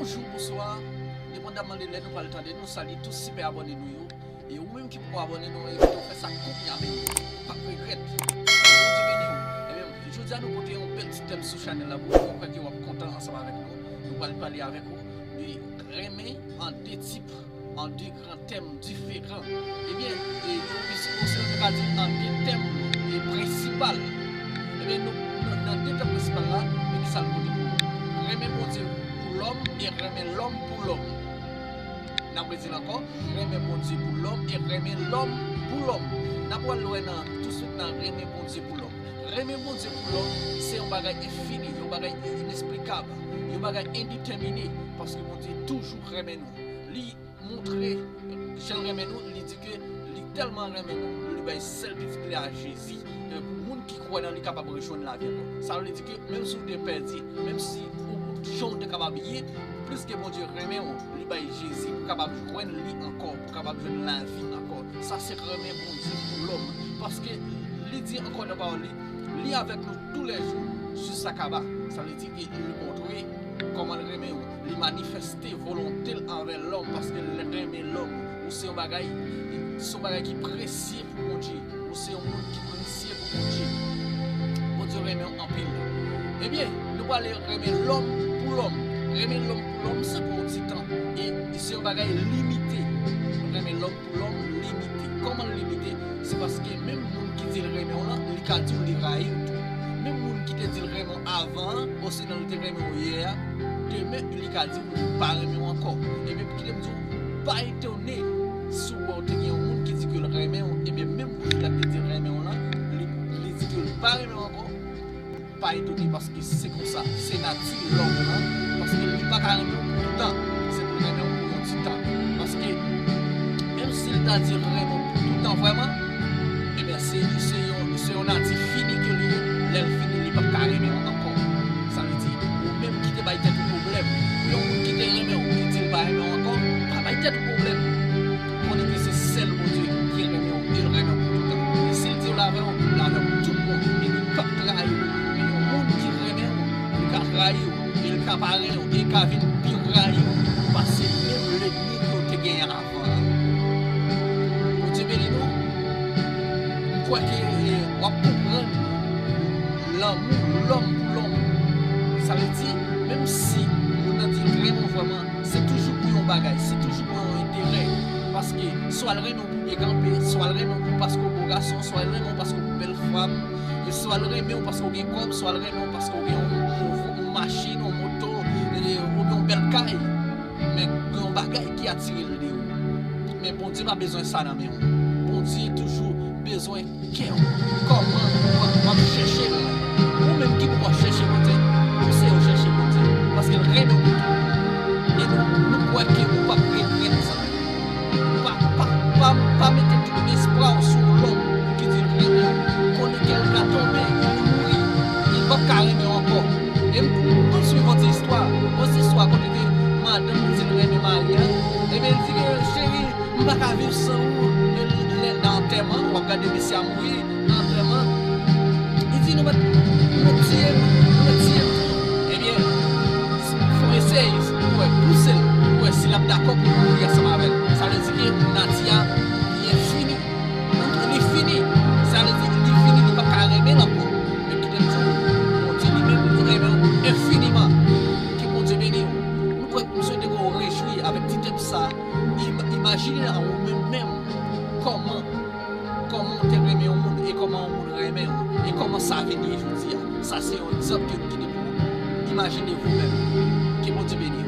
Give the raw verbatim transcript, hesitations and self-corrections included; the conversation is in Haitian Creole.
Bonjou, bonswa. Depandaman de lè nou pral tande, nou salye tout sipè abòne nou yo. E ou menm ki poko abòne, nou envite w fè sa kounye a menm. Ou p ap regrèt. Bondye beni w. Ebyen, jodi a nou pote yon bèl ti tèm sou chanèl la pou ou. Mwen kwè ke w ap kontan ansanm avèk nou. Nou pral pale avèk ou de renmen an de tip, an de gran tèm diferan. Ebyen, e, yo, yo, yo ka di an de tèm, e, prensipal. Ebyen, nou, nou, nan de tèm prensipal la, men kisa l pote pou ou? Renmen Bondye pou lòm e renmen lòm pou lòm. N ap redi l ankò, renmen Bondye pou lòm e renmen lòm pou lòm. N ap pral wè nan, touswit nan renmen Bondye pou lòm. Renmen Bondye pou lòm, se yon bagay enfini, yon bagay inesplikab, yon bagay endetèmine, paske Bondye toujou renmen nou. Li montre jan l renmen nou, li di ke li tèlman renmen nou, li bay sèl pitit li a Jezi, e, pou moun ki kwè nan li kapab rejwenn lavi ankò. Sa vle di ke menm si w te pèdi, menm si ou, jan w te kapab ye, plis ke Bondye renmen w, li bay Jezi pou w kapab jwenn li ankò, pou w kapab jwenn lavi ankò. Sa se renmen Bondye pou lòm. Paske li di ankò nan pawòl li, li avèk nou toulèjou jis sa kaba. Sa vle di ke li montre kòman l renmen w. Li manifeste volonte l anvè lòm paske l renmen lòm. Ou se yon bagay, se yon bagay ki presye pou Bondye. Ou se yon moun ki presye pou Bondye. Bondye renmen w anpil. Ebyen, nou prale renmen lòm pou lòm. Renmen lòm pou lòm, se pou yon ti tan. E se yon bagay limite. Renmen lòm pou lòm limite. Kòman l limite? Se paske menm moun ki di l renmen w lan, li ka di w li rayi w tou. Menm moun ki te di l renmen w avan an, osinon li te renmen w yè a, demen li ka di w li pa renmen w ankò. Ebyen, kite m di w, pa etone si w wè w te gen yon moun ki di ke l renmen w, ebyen, menm bouch la ki te di l renmen w lan, li, li di ke l pa renmen w ankò. Pa etone, paske se konsa, se nati lòm lan, paske li pa ka renmen w pou toutan, se pou l renmen w pou yon ti tan. Paske, menm si l ta di l renmen w pou toutan vrèman, ebyen, se, se yon, se yon nati fini ke li ye, lè l fini, li p ap ka renmen w ankò. Sa vle di, ou menm ki te bay tèt ou pwoblèm, pou yon moun ki te renmen w, ki di l pa renmen w ankò, pa bay tèt ou pwoblèm. Konnen ke se sèl Bondye ki renmen w, e l renmen w pou toutan. E si l di l avè w, l avè w tout bon, e li p ap trayi w. Men yon moun ki renmen w, li ka trayi w, e l ka pa renmen w, e l ka vin pi rayi w pase menm lènmi ke w te genyen avan an. Bondye beni nou. M kwè ke, e, w ap konprann lanmou lòm pou lòm. Sa vle di, menm si moun nan di l renmen w vrèman, se toujou pou yon bagay, se toujou pou yon enterè. Paske swa l renmen w pou byen kanpe, swa l renmen w pou paske w bo gason, swa l renmen w paske w bèl fanm, e swa l renmen w paske w gen kòb, swa l renmen w paske w gen yon, yon, yon machin, yon moto, e, oubyen yon bèl kay. Men gen yon bagay ki atire l de ou. Men Bondye pa bezwen sa nan men w. Bondye toujou bezwen kè w. Kòman w ap, w ap chèche l la? Ou menm ki pou w ap chèche Bondye, pouse w chèche Bondye. Paske l renmen w pou tou. E nou, nou kwè ke ou p ap regrèt sa. Pa, pa, pa, pa mete tout espwa w sou lòm ki di l renmen w. Konnen ke l ka tonbe, li mouri, li p ap ka renmen w ankò. E m, m konn swiv yon ti istwa, yon ti istwa kote ke madanm di l renmen mari a, ebyen, l di ke, cheri, m pa ka viv san ou. Lè nan antèman, w ap gade mesye a mouri nan antèman. Li di, nou mèt, nou mèt tiye m, nou mèt tiye m tou. Ebyen, fè yon esèy pou wè, pouse l, pou wè si l ap dakò pou mouri ansanm avè l. Sa vle di ke nati a, li enfini. Li fini. Sa vle di, li fini, li p ap ka renmen l ankò. Men kite m di w, Bondye li menm, li renmen w enfiniman. Ke Bondye beni w. Nou kwè, m swete ke w rejwi avèk ti tèm sa. Im-, imajine nan ou menm menm kòman, kòman w te renmen yon moun e kòman yon moun renmen w e kòman sa vin ye jodi a. Sa se yon egzanp ke m kite pou ou. Imajine ou menm. Ke Bondye beni w.